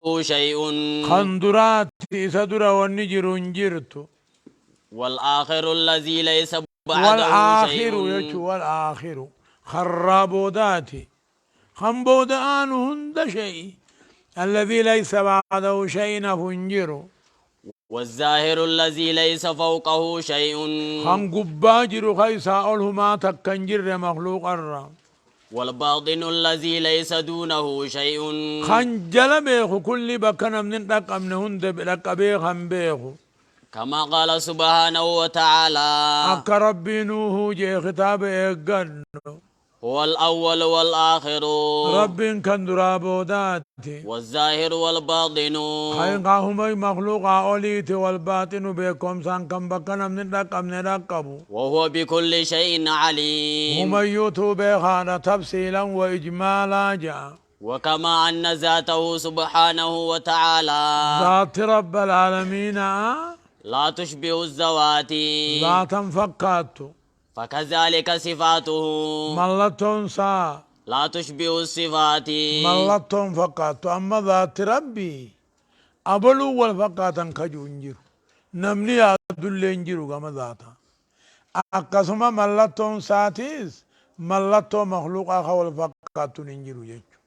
شيء. Kan duraatti isa dura wanni jiru hin jirtu. والآخر الذي ليس بعده والآخر شيء. Jechu والآخر karraa boodaati kan booda aanu hunda شيء الذي ليس بعده شيء hafu hin jiru. والظاهر الذي ليس فوقه شيء. Kan gubbaa jiru ka isaa ol humaa takka hin jirre makhluuqarra. والباطن الذي ليس دونه شيء. Kan jala beeku kulli bakka namni hin dhaqqabne hunda dhaqqabee kan beeku. كما قال سبحانه وتعالى. Akka Rabbiinuuhuu jee kitaaba eeggannu. هو الأول والآخر. Rabbiin kan duraa boodaati. والظاهر والباطن. Kan kaahuma makhluuqaa oliiti والباطن beekomsaan kan bakka namni hin dhaqqabne dhaqqabu. وهو بكل شيء عليم. Humayyuutuu beekaadha تفصيلا وإجمالا ja'a. وكما أن ذاته سبحانه وتعالى. Zaati رب العالمين لا تشبه الذوات. Zaatan fakkaattu. فكذلك صفاته. Mallattoon isaa. لا تشبه الصفات. Mallattoon fakkaattu amma zaati Rabbii abaluu wal fakkaatan kajuu hin jiru. Namni yaadullee hin jiru gama zaata. Akkasuma mallattoon isaatiis mallattoo makhluuqaa ka wal fakkaattuun hin jiru jechuudha.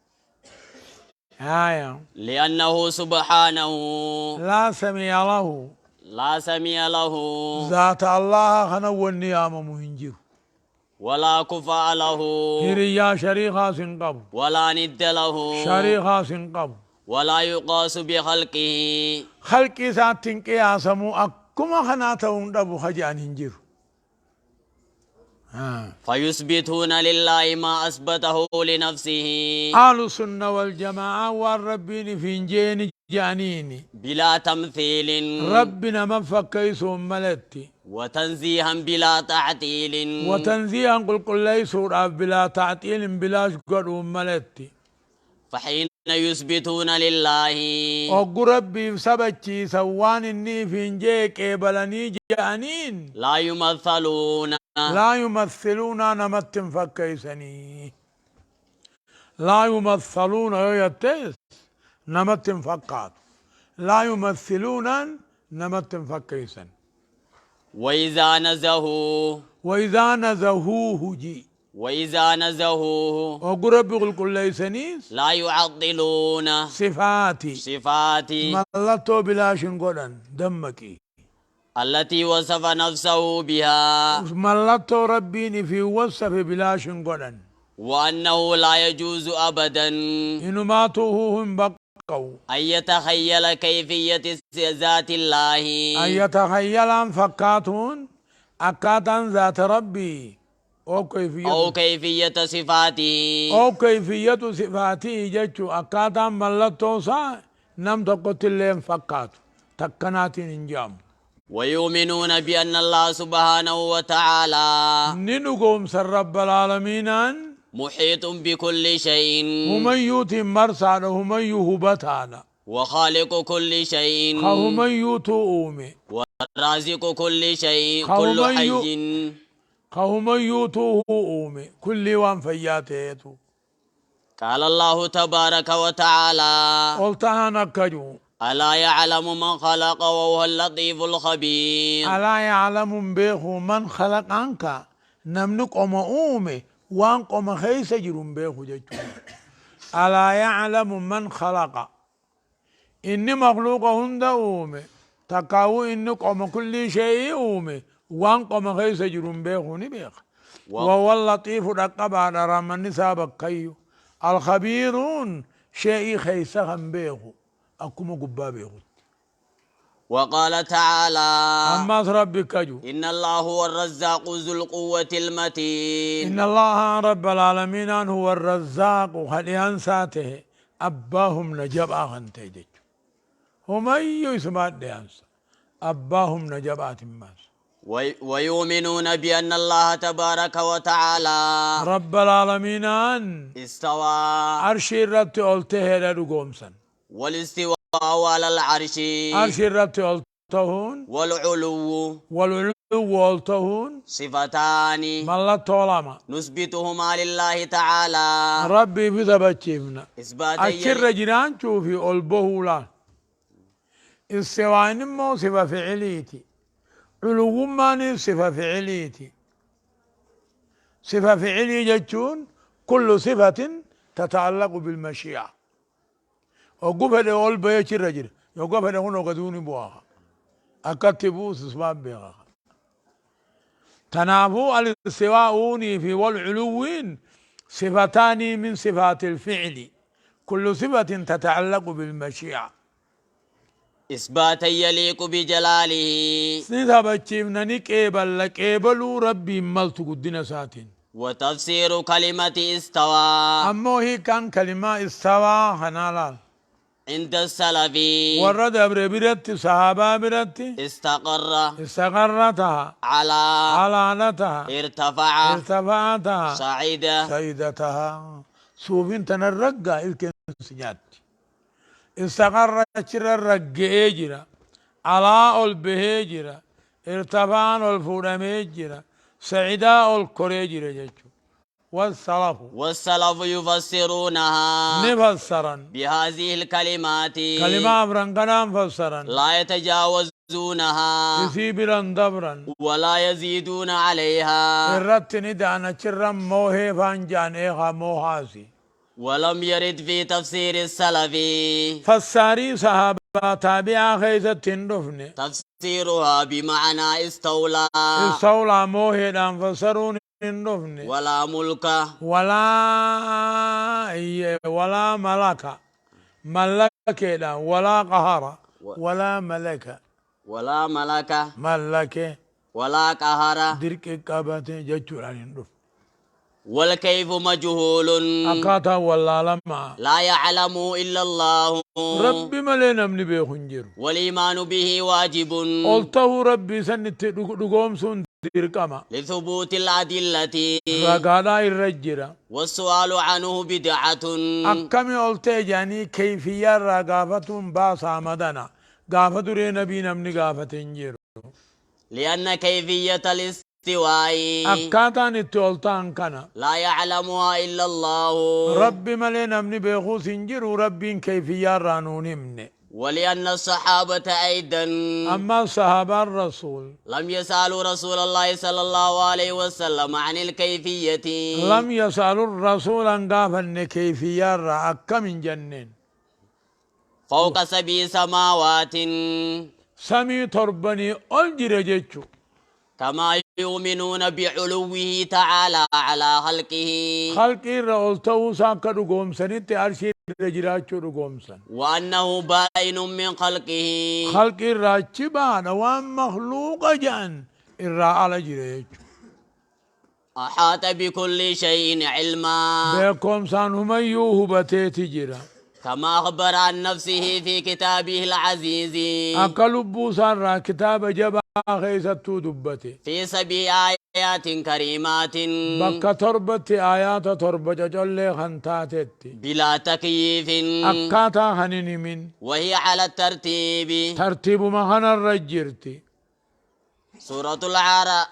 Haya. لأنه سبحانه. لا سميع له. لا سميع له. Zaata Allaha kana wanni yaamamu hin jiru. ولا كفء له. Hiriyyaa shariikaas hin qabu. ولا ند له. Shariikaas hin qabu. ولا يقاس بخلقه. Khalqii isaatti hin qiyaasamuu akkuma kanaa ta'uu hin dhabu haja'an hin jiru. فيثبتون لله ما أثبته لنفسه. أهل السنة والجماعة waan Rabbiin ifiin jeeni je'aniini. بلا تمثيل. Rabbi nama fakkeessuun malatti. وتنزيها بلا تعطيل. وتنزيها qulqulleessuudhaaf بلا تعطيل bilaash godhuun malatti. فحين يثبتون لله. Oggu Rabbiif sabachiisan waan inni ifiin jee qeebalanii je'aniin. لا يمثلون. لا يمثلون namatti hin fakkeessanii. لا يمثلون yoo jettees namatti hin fakkaatu. لا يمثلون namatti hin fakkeessan. وإذا نزهوا. وإذا نزهوه ji. وإذا نزهوه. Oggu Rabbi qulqulleessaniis. لا يعطلون. صفات. صفات. Mallattoo bilaash hin godhan dammaqi. التي وصف نفسه بها. Mallattoo Rabbiin ifii wasafe bilaash hin godhan. وأنه لا يجوز أبدا. Inumaatuhuu hin baqqa'u. أن يتخيل كيفية ذات الله. أن يتخيل fakkaatuun akkaataan zaata Rabbii أو كيفية أو كيفية صفاته. أو كيفية صفاته jechuu akkaataan mallattoo isaa nam tokkotti illee hin fakkaatu takkanaatiin hin jedhamu. ويؤمنون بأن الله سبحانه وتعالى. Ni dhugoomsan رب العالمين aan. محيط بكل شيء. Humayyuutiin marsaadha humayyuu hubataadha. وخالق كل شيء. Ka humayyuutu uume. ورازق كل شيء كل حي. Ka humayyuutu uume kulli waan fayyaa ta'eetu. قال الله تبارك وتعالى. Ol tahaan akka jiru. ألا يعلم من خلق وهو اللطيف الخبير. ألا يعلم beeku من خلق anka namni qoma uume waan qoma keessa jiru hin beeku jechuudha. ألا يعلم من خلق inni makhluuqa hunda uume takkaawuu inni qoma kulli شيء uume waan qoma keessa jiru hin beeku ni beeka. وهو اللطيف dhaqqabaadha ramanni isaa bakkayyu. الخبير شيء keessa kan beeku akkuma gubbaa beekutti. وقال تعالى. Ammas Rabbi kaju. إن الله هو الرزاق ذو القوة المتين. إن الله رب العالمين هو الرزاق خليان ساته أباهم نجبا خنته jechu. Humayyuu isumaat dhiyaansa. Abbaa humna jabaatin maas. ويؤمنون بأن الله تبارك وتعالى. رب العالمين استوى. Arshii irratti ol taheedha dhugoomsan. والاستواء على العرش. Arshii irratti ol tahuun. والعلو. والعلو. Culuwwu ol tahuun صفتان mallattoo lama. نثبتهما لله تعالى. Rabbiif taphachiifna. إثباتا Achirra jiraachuu fi ol bahuu laal. Istiwaan immoo sifa ficiliiti. Culuwwummaanis sifa ficiliiti. Sifa ficilii jechuun kullu sifatin tata'allaqu bilmashii'a. Oggu fedhe ol bahee achirra jira. Yogga fedhe kunoo gaduu ni bu'a. Akkatti bu'us isumaan beeka. Tanaafuu al-istiwaa'uunii fi wal-culuwwiin sifataanii min sifaati al-ficli. Kullu sifatin tata'allaqu bilmashii'a. إثباتا يليق بجلاله. Ni taphachiifna, ni qeeballa, qeebaluu Rabbiin maltu guddina isaatiin. وتفسير كلمة استوى Ammoo hiikaan kalimaa istawaa kanaa laal. عند السلف Warra dabre biratti, sahaabaa biratti استقر istaqarra taha. على Alaana taha. ارتفع Irtafa'a taha. صعد Sa'ida taha. Suufiin tana raggaa ilkeen si nyaatti. Istaqarra achirra ragga'ee jira. Alaa ol bahee jira. Irtafa'aan ol fuudhamee jira. Sa'idaa ol koree jira jechuudha. والسلف والسلف يفسرونها ni fassaran. بهذه الكلمات Kalimaa afran kanaan fassaran. لا يتجاوزونها Isii biran dabran. ولا يزيدون عليها Irratti ni da'an, achirran moohee faan ja'an eegaa moohaasi. ولم يرد في تفسير السلف Fassaarii sahaabaa taabi'aa keessatti hin dhufne. تفسيرها بمعنى استولى. Istawlaa mooheedhaan fassaruun hin dhufne. ولا ملك Walaa walaa malaka mallakeedhaan walaa qahara walaa malaka ولا ملك mallake ولا قهر dirqi qabate jechuudhaan hin dhufne. والكيف مجهول Akkaataan wallaalamaa. لا يعلم إلا الله. Rabbi malee namni beeku hin jiru. والإيمان به واجب. Ol ta'uu Rabbii san itti dhugoomsuun dirqama. لثبوت الأدلة. Ragaadhaa irra jira. والسؤال عنه بدعة. Akkami ol ta'e jedhanii kayfiyyaa irraa gaafatuun baasaa madana. Gaafa duree nabii namni gaafate hin jiru. لأن كيفية الاستواء Akkaataan itti ol ta'an kana لا يعلمها إلا الله. Rabbi malee namni beekuus hin jiru, Rabbiin kayfiyyaa irraa nuun himne. ولأن الصحابة أيضا Amma sahaabaan rasuul لم يسألوا رسول الله صلى الله عليه وسلم عن الكيفية. لم يسألوا الرسول an gaafanne kayfiyyaa irraa akkam hin jenneen. فوق سبع سماوات. Samii torbanii ol jira jechu. كما يؤمنون بعلوه تعالى على خلقه. Khalqii irra ol ta'uu isaa akka dhugoomsanitti arshii irra jiraachuu dhugoomsan. وأنه بائن من خلقه. Khalqii irraa achi baadha, waan makhluuqa jedhan irraa ala jira jechu. أحاط بكل شيء علما. Beekumsaan humayyuu hubateeti jira. كما أخبر عن نفسه في كتابه العزيز. Akka lubbuu isaarraa kitaaba jabaa keessattuu dubbate. في سبع آيات كريمات. Bakka torbatti aayaata torba cocollee kan taatetti. بلا تكييف. Akkaataa kan hin himin. وهي على الترتيب. Tartiibuma kanarra jirti. سورة العراء.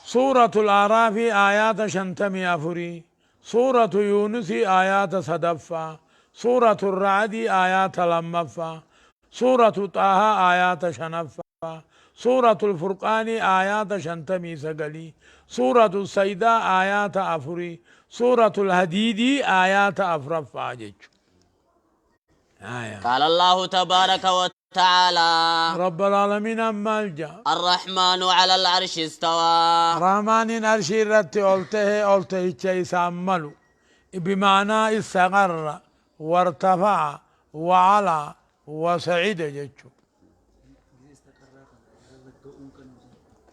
Suuratul Aaraafii aayaata 54, Suuratu Yuunusii aayaata sadaffaa, Suuratu Racdii aayaata lammaffaa, Suuratu Xaahaa aayaata shanaffaa, Suuratu Furqaanii aayaata 59, Suuratu Saydaa aayaata afurii, Suuratu Hadiidii aayaata afraffaa jechu. قال الله تبارك وتعالى رب العالمين ammaal ja'a? الرحمن على العرش استوى. Rahmaaniin arshii irratti ol tahe, ol tahicha isaan malu. بمعنى استقر وارتفع وعلى وصعد jechu.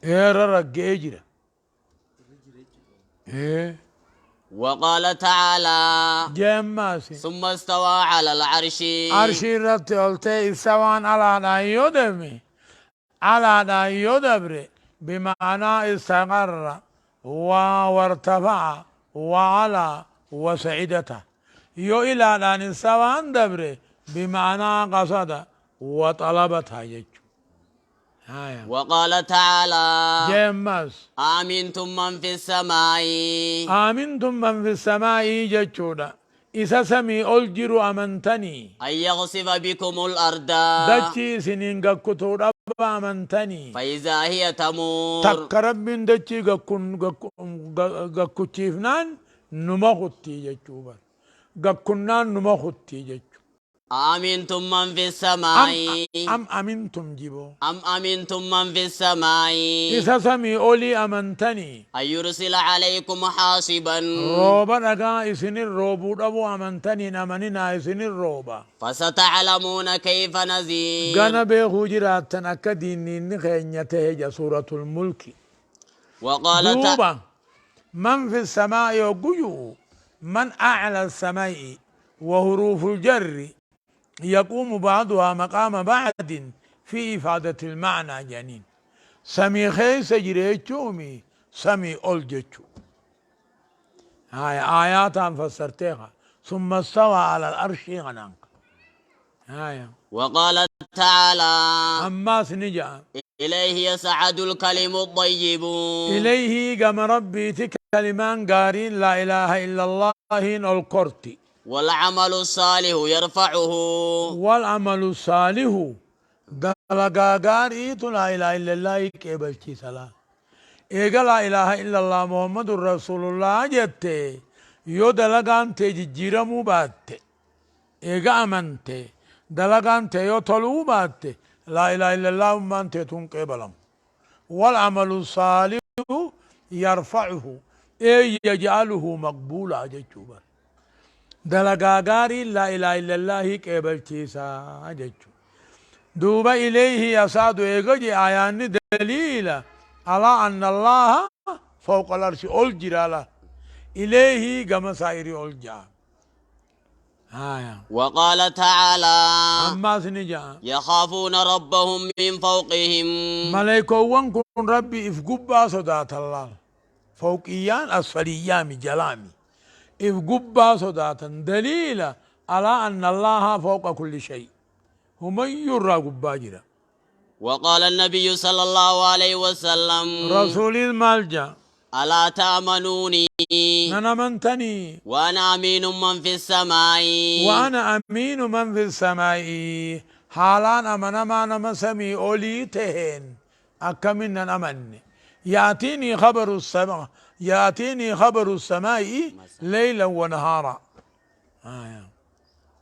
Irra ragga'ee jira. Ee. وقال تعالى Jeemmaasi. ثم استوى على العرش. Arshii irratti ol ta'e istawaan alaadhaan yoo deeme, alaadhaan yoo dabre, بمعنى استقر وارتفع وعلى وصعد. Yoo ilaadhaan istawaan dabre, بمعنى قصد وطلب ta'a jechu. Haya. وقال تعالى Jee ammas. أأمنتم من في السماء Aamintum man fi samaa'ii jechuudha. Isa samii ol jiru amantanii. أن يخسف بكم الأرض Dachii isiniin gakkutuu dhaba amantanii. فإذا هي تمور Takka Rabbiin dachii gakkuchiifnaan numa kuttii jechuu bar. Gakkunnaan numa kuttii jechuu. أأمنتم من في Am السماء am amintum jiboo. أم أمنتم من في السماء Isa samii olii amantanii. أن يرسل عليكم حاصبا Rooba dhagaa isinin roobuu dhabuu amantanii hin amaninaa isinin rooba. فستعلمون كيف نذير Gana beekuu jiraattan akka diinniinni keenya tahe ja suuratul mulki. وقال Duuba man fi samaa'i hoggu ju'u man a'la samaa'i wa huruuful jarri يقوم بعضها مقام بعد في إفادة المعنى جنين سمي خيس جريتشومي سمي أول جتشو هاي آيات فسرتها ثم استوى على الأرش غنانك هاي وقال تعالى أما سنجا إليه يصعد الكلم الطيب إليه قام ربي تكلمان قارين لا إله إلا الله الكرتي والعمل الصالح يرفعه والعمل الصالح dalagaa gaariitu laa ilaaha illallah qeebalchiisa laa. Eega laa ilaaha illallah Muhammadun Rasuulullah jette yoo dalagaan tee jijjiiramuu baatte eega amante dalagaan tee yoo toluu baatte laa ilaaha illallah ummaan tee tun qeebalamu. والعمل الصالح يرفعه أي يجعله مقبولا جچوبا دلقا غاري لا إله إلا الله قبلچيسا جچو دوبا إليه يصعد إيغجي آيان دليل على أن الله فوق العرش أول إليه كما سائر أول جا آية. وقال تعالى أما سنجا يخافون ربهم من فوقهم ملائكوان كن ربي إفقبا صدات الله فوقيان أسفليان جلامي إفقبا صدات دليل على أن الله فوق كل شيء هم يرى قبا جرا. وقال النبي صلى الله عليه وسلم رسول المالجا ألا تأمنوني ننمنتني وأنا أمين من في السماء وأنا أمين من في السماء حالان أمنا ما نمسمي أولي تهين أكمن أمن يأتيني خبر السماء يأتيني خبر السماء ليلا ونهارا. آه.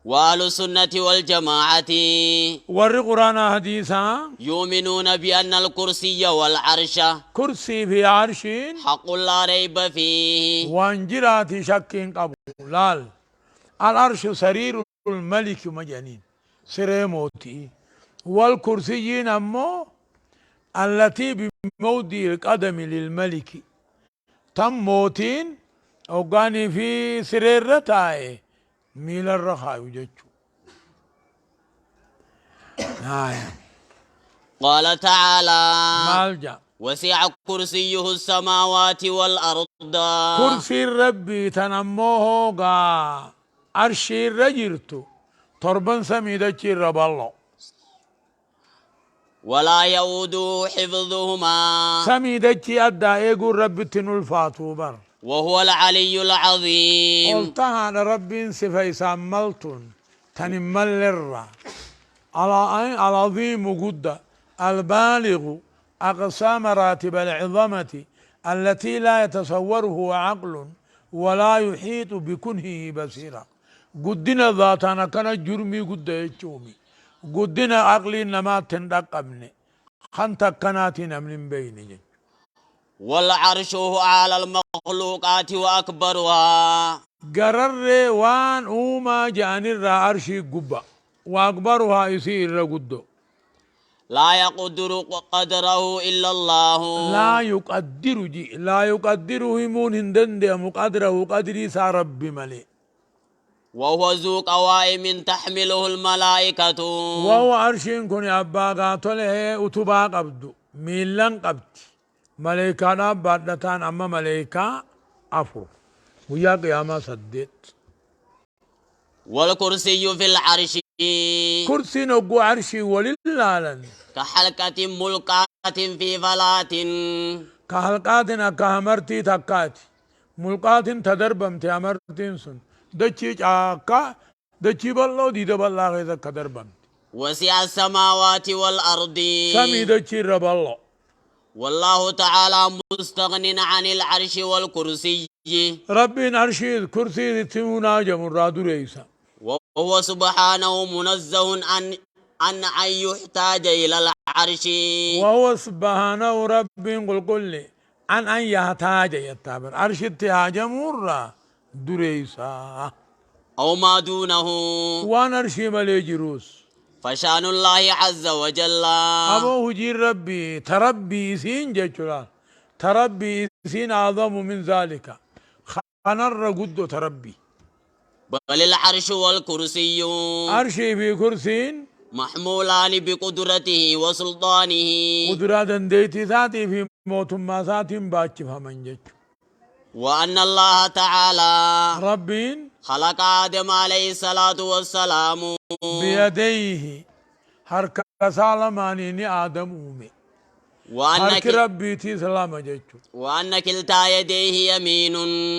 وأهل السنة والجماعة والقرآن حديثا يؤمنون بأن الكرسي والعرش كرسي في عرش حق لا ريب فيه وانجرات شك قبل لال العرش سرير الملك مجانين سريموتي والكرسيين أمو التي بموضع القدم للملك تم موتين أوغاني في سرير رتاي ميل الرخاء وجدته. قال تعالى مالجا وسع كرسيه السماوات والأرض كرسي ربي تنموه غا عرشي رجرتو تربن سميدة رب الله ولا يؤود حفظهما سميدة أدى إيقو ربي تنول بر وهو العلي العظيم قلتها على ربي صفة ساملتون تنمل الرا العظيم قد البالغ أقصى مراتب العظمة التي لا يتصوره عقل ولا يحيط بكنهه بصيرا قدنا ذاتنا كان جرمي قد يجومي قدنا عقلي نما تندقمني خنتك كناتنا من بيني والعرش هو أعلى المخلوقات وأكبرها قرر وان أوما جاني الرا عرشي قبا وأكبرها يصير قدو لا يقدر قدره إلا الله لا يقدر جي لا يقدره مون هندن دي مقدره قدري سا ربي ملي وهو ذو قوائم تحمله الملائكة وهو عرش كن أبا قاتله أتبا قبدو ميلان قبد ملائكة بعدتان أما ملائكة أفر ويا قيامة سدت والكرسي في العرش Kursiin hogguu arshii walin laalan. كحلقة ملقاة في فلاة. Ka halqaatin akka hamartii takkaati. Mulqaatin ta darbamte hamartiin sun dachii caakkaa dachii bal'oo diida bal'aa keessa akka darbamte. وسع السماوات والأرض. Samii dachii irra bal'oo. والله تعالى مستغن عن العرش والكرسي. Rabbiin arshii kursii itti munaajamu irraa dureessa. وهو سبحانه منزه عن يحتاج إلى العرش. وهو سبحانه ربين قل عن أن يحتاج يتابر عرش haajamurraa dureessa. أو ما دونه. Waan arshii malee jiruus. فشان الله عز وجل. Aboo hojiin rabbii tarabbii isiin jechuudha. Tarabbii isiin أعظم من ذلك. Kanarra guddoo tarabbii. بل العرش والكرسي. Arshii fi kursiin محمولان بقدرته وسلطانه. Kuduraa dandeettii isaatii fi mootummaa isaatiin baachifaman jechuudha. وأن الله تعالى Rabbiin خلق آدم عليه الصلاة والسلام. بيديه harka isaa lamaanii ni Aadam uume. وأن Harki rabbiitiis lama jechuudha. وأن كلتا يديه يمين.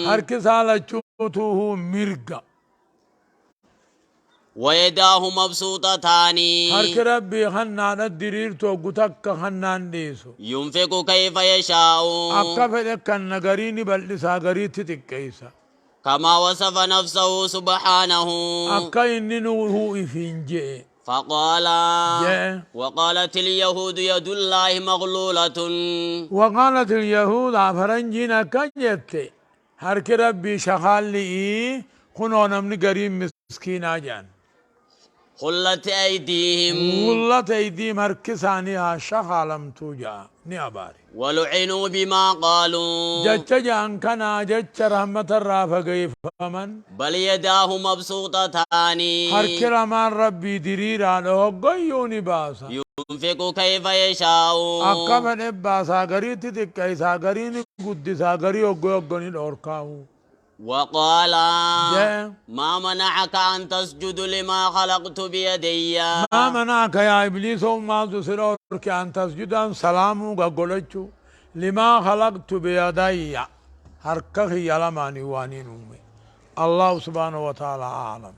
Harki isaa lachuutuu mirga. ويداه مبسوطتان. Harki rabbii hannaadha diriirtu hoggu takka hannaan dhiisu. ينفق كيف يشاء. Akka fedhe kan garii ni bal'isaa gariitti xiqqeessa. كما وصف نفسه سبحانه. Akka inni nuhuu ifiin je'e. فقال je'e. وقالت اليهود يد الله مغلولة. وقالت اليهود faranjiin akka jette harki rabbii shakaalli'ii kunoo namni gariin miskiinaa jedhan. غلت أيديهم. غلت أيديهم harki isaanii haa shakaalamtuu ja'a ni abaare. ولعنوا بما قالوا. Jecha ja'an kanaa jecha rahmatarraa fageeffaman. بل يداه مبسوطتان. Harki lamaan rabbii diriiraadha hoggayyuu ni baasa. ينفق كيف يشاء. Akka fedhe baasaa gariitti xiqqeessaa garii ni guddisaa garii hoggoo hoggoo ni dhoorkaa'u. وقال je'e. ما منعك أن تسجد لما خلقت بيدي؟ ما منعك يا إبليس maaltu si dhoorke أن تسجد salaamuu gaggodhachuu لما خلقت بيدي harka kiyya lamaanii waaniin uume. الله سبحانه وتعالى أعلم.